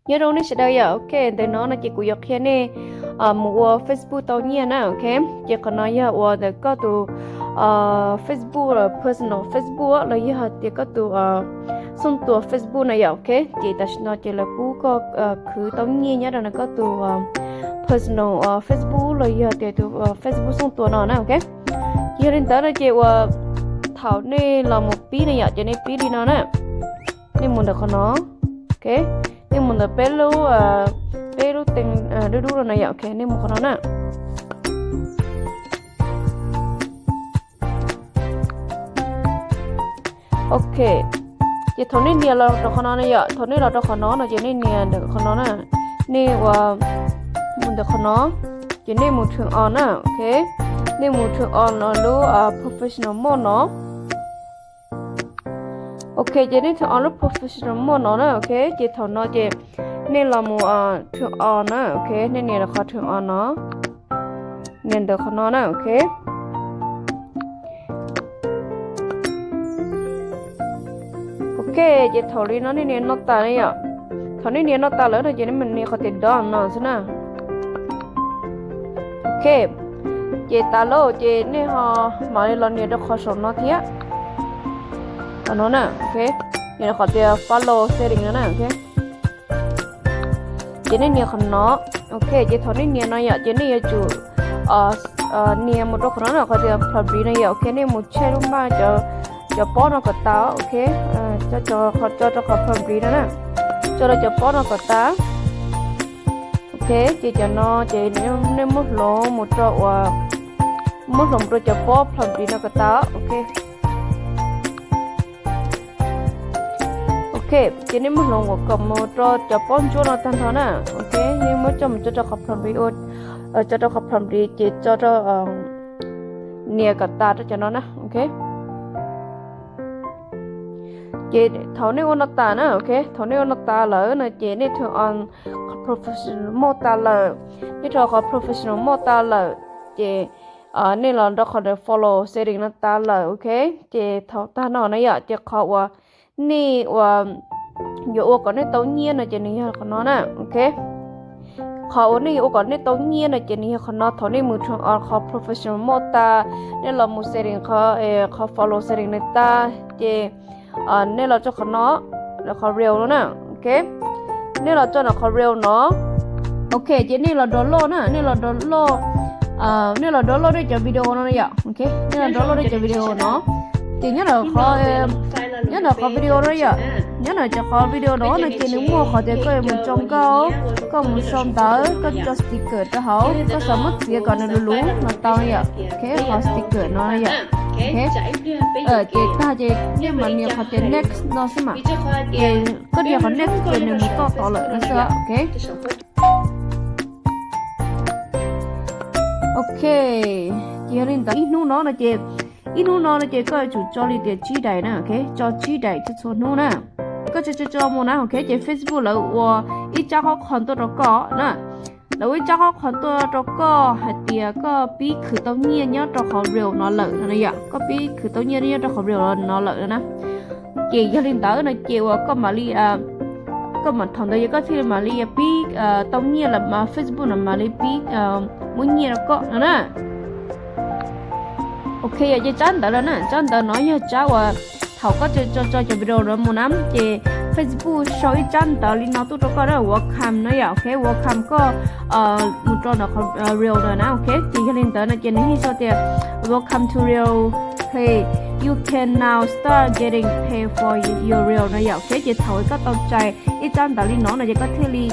Nyob zoo nej sawv daws yom, ok, ntawm no no ces kuv yuav qhia nej mus ua Facebook tau nyiaj na, ok. Ces qhov no yog ua ntawm koj tus Facebook, personal Facebook los yog tias koj tus xooj tua Facebook na yom, ok. Ces tam sim no ces lawv pub koj khwv tau nyiaj nyob rau ntawm koj tus personal Facebook los yog tias tus Facebook xooj tua no na, ok. Ces yog li ntawd no ces uas thaum nej los mus pib na yom, ces nej pib li no na. Nej mus ntawm qhov no, ok. Nej mus ntawm peb lub, peb lub tees dub dub no na yom, ok, nej mus qhov no na. Ok, ces thaum nej nias los rau qhov no na yom, thaum nej los rau qhov no no ces nej nias ntawm qhov no na, nej ua mus ntawm qhov no, ces nej mus turn on na, ok. Nej mus turn on no lub professional mode no. Ok, ces nej turn on lub professional mode no na, ok. Ces thaum no ces nej los mus turn on na, ok, nej nias rau qhov turn on no, nias ntawm qhov no na, ok. Ok, ces thaum li no nej nias no tas na yom. Thaum nej nias no tas lawm no ces nej mus nias qhov tias done no xwb na. Ok, ces tas lawm ces nej ho mam li los nias rau qhov saum no thiab. Qhov no na, ok, nias rau qhov tias follow setting no na, ok. Ces nej nias qhov no, ok, ces thaum nej nias no yom ces nej yuav tsum nias mus rau qhov no na, qhov tias public no yom, ok, nej mus check lub npaj cov pob no kom tas, ok, tso rau qhov public no na, tso rau cov pob no kom tas. Ok, ces cov no ces nej muab hloov mus rau uas, muab hloov mus rau cov pob public no kom tas, ok. Ok, ces nej muab hloov kom mus rau cov pob ntsuab no tag nrho na, ok, nej muab coj mus tso rau qhov public, tso rau qhov public ces tso rau nias kom tas rau cov no na, ok. Ces thaum nej ua no tas na, ok, thaum nej ua no tas lawm no ces nej turn on qhov professional mode tas lawm, nej turn on qhov professional mode tas lawm, ces nej los nrog qhov ntawm follow setting no tas lawm, ok. Ces thaum tag no na yom, ces qhov uas nej uas yuav ua kom nej tau nyiaj no ces nws yog qhov no na, ok. Qhov uas nej yuav ua kom nej tau nyiaj no ces nws yog qhov no, thaum nej mus turn on qhov professional mode tas, nej los mus setting qhov, qhov follow setting no tas, ces nej los tso qhov no, qhov reel no na, ok. Nej los tso ntawm qhov reel no, ok, ces nej los download na, nej los download, nej los download nej cov video no na yom, ok, nej los download nej cov video no. Ces nyob ntawm qhov, nyob ntawm qhov video no yom, nyob ntawm cov qhov video no no ces nws muaj qhov tias koj yuav mus tso nkauj, koj mus sau ntawv, koj tso sticker rau hauv, koj xav muab txiav kom nws luv luv no tau yom, ok, qhov sticker no yom, ok. Ces tag ces nej mam nias qhov tias next no xwb mas, ces koj nias qhov next ces nws mus toj tod lawm no xwb, ok. Ok, ces yog li ntawd ib hnub no no ces, ib hnub no no ces koj yuav tsum tso li tias tsib daim na, ok, tso tsib daim txhua txhua hnub na. Koj tso tso tso mus na, ok, ces Facebook lawv ua ib tsab qhov qhov tuaj rau koj na. Lawv ua ib tsab qhov qhov tuaj rau koj hais tias koj pib khwv tau nyiaj nyob rau qhov reel no lawm no yom, koj pib khwv tau nyiaj nyob rau qhov reel no lawm no na. Ces yog li ntawd no ces uas koj mam li, koj mam thaum ntawd yog koj thiaj li mam li pib tau nyiaj lawm mas Facebook no mam li pib muab nyiaj rau koj no na. Ok, yog ces tsab ntawv no na, tsab ntawv no yog tsab uas thaum koj tso tso cov video no mus na ces Facebook sau ib tsab ntawv li no tuaj rau koj na, welcome no yom, ok, welcome koj mus rau ntawm qhov reel no na, ok. Ces yog li ntawd no ces nws yeej sau tias welcome to reel, hey, you can now start getting paid for your reel no yom, ok. Ces thaum koj tau txais ib tsab ntawv li no no ces koj thiaj li,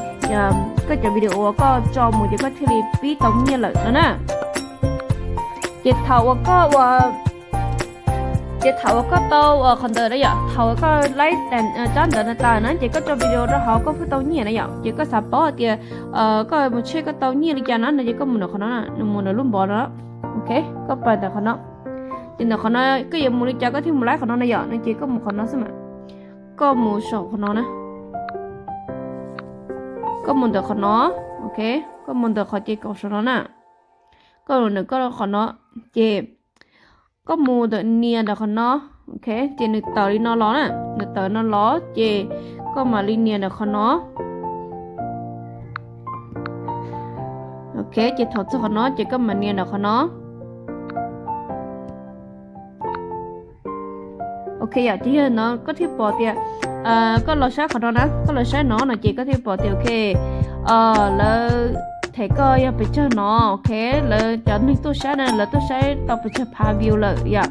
koj cov video uas koj tso mus ces koj thiaj li pib tau nyiaj lawm no na. Ces thaum uas koj ua, ces thaum uas koj tau qhov ntawd na yom, thaum uas koj laib tsab ntawv no tas na ces koj tso video rau hauv koj pheej tau nyiaj na yom. Ces koj xav paub hais tias koj mus check koj tau nyiaj li cas na no ces koj mus ntawm qhov no, nws mus ntawm lub npov no, ok, koj pais ntawm qhov no. Ces ntawm qhov no koj yuav mus li cas koj thiaj mus laib qhov no na yom, no ces koj mus qhov no xwb mas. Koj mus saum qhov no na. Koj mus ntawm qhov no, ok, koj mus ntawm qhov ces kaum saum no na. Koj mus ntawm koj qhov no, ces koj mus ntawm nias ntawm qhov no, ok, ces nws tawm li no los na, nws tawm no los ces koj mam li nias ntawm qhov no. Ok, ces thaum txog qhov no ces koj mam nias ntawm qhov no. Ok yom, ces yog no koj thiaj pom tias, koj los saib qhov no na, koj los saib no no ces koj thiaj pom tias ok, lawv them koj yog pes tsawg no, ok, lawv cov neeg tuaj saib na, lawv tuaj saib tau pes tsawg phav view lawm yom.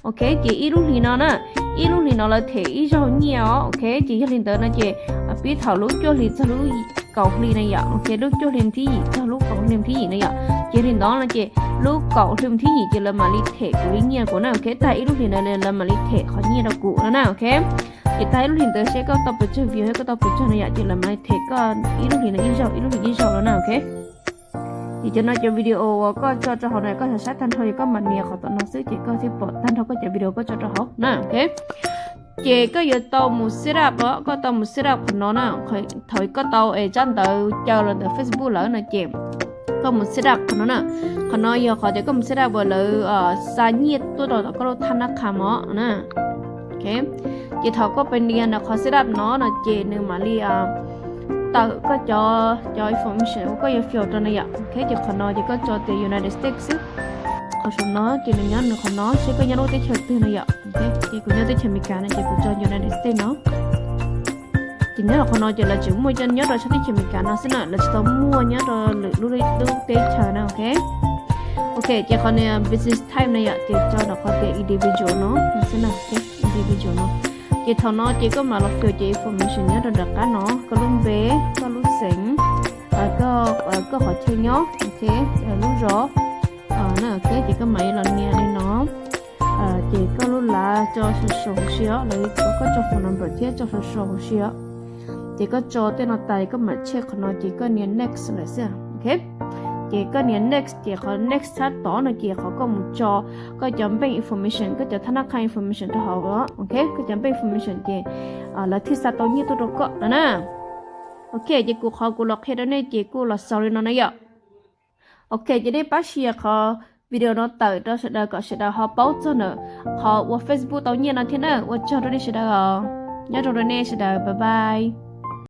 Ok, ces ib lub hlis no na, ib lub hlis no lawv them ib zaug nyiaj os, ok, ces yog li ntawd no ces pib thaum lub cuaj hlis txog lub kaum hli na yom, ok, lub cuaj hli thib yim txog lub kaum hli thib yim na yom, ces li ntawd no ces lub kaum hli thib yim ces lawv mam li them kuv li nyiaj kuv na, ok, tag ib lub hlis ntawd lawv mam li them qhov nyiaj rau kuv no na, ok. Ces tag ib lub hlis ntawd seb koj tau pes tsawg view thiab koj tau pes tsawg na yom, ces lawv mam li them koj ib lub hlis no ib zaug ib lub hlis ib zaug no na, ok. Ces cov no cov video uas koj tso rau hauv no koj saib tag nrho ces koj mam nias qhov tom no xwb ces koj thiaj pom tag nrho koj cov video koj tso rau hauv na, ok. Ces koj yuav tau mus set up, koj tau mus set up qhov no na, thaum koj tau es tsab ntawv caw los ntawm Facebook lawm no ces koj mus set up qhov no na. Qhov no yog qhov tias koj mus set up uas lawv xa nyiaj tuaj rau tom koj lub thab nab qha mos na. Ces thaum koj pais nias ntawm qhov set up no no ces nws mam li tawm koj cov cov information uas koj yuav fill rau na yom. Ok, ces qhov no ces koj tso tias United States xwb. Qhov saum no ces nws nyob nws qhov no seb koj nyob lub teb chaws twg na yom. Ces kuv nyob teb chaws Amelikas no ces kuv tso United States no. Ces nyob rau qhov no ces lawv tseem muaj nyob rau sab teb chaws Amelikas no xwb na, lawv tsis tau muaj nyob rau lwm lub teb chaws na, ok. Ok, ces qhov nias business type na yom, ces tso rau qhov tias individual no xwb na, individual no. Ces thaum no ces koj mam los fill cov information nyob rau nram qab no, koj lub npe, koj lub xeev, koj qhov chaw nyob, ok, lub zos na, ok, ces koj mam li los nias li no. Ces koj lub lav tso social huv si os, lawv kom koj tso phone number thiab tso social huv si os. Ces koj tso tej no tas koj mam check qhov no ces koj nias next lawm xwb, ok. Ces koj nias next ces qhov next sab tod no ces qhov koj mus tso koj cov bank information, koj cov thab nab qha information rau hauv, ok, koj cov bank information ces lawv thiaj xa tau nyiaj tuaj rau koj no na. Ok, ces kuv qhov kuv los qhia rau nej ces kuj los xaus li no na yom. Ok, ces nej pab share qhov video no tawm rau sawv daws kom sawv daws ho paub txog ntawm qhov ua Facebook tau nyiaj no thiab na. Ua tsaug rau nej sawv daws os. Nyob zoo rau nej sawv daws, bye bye.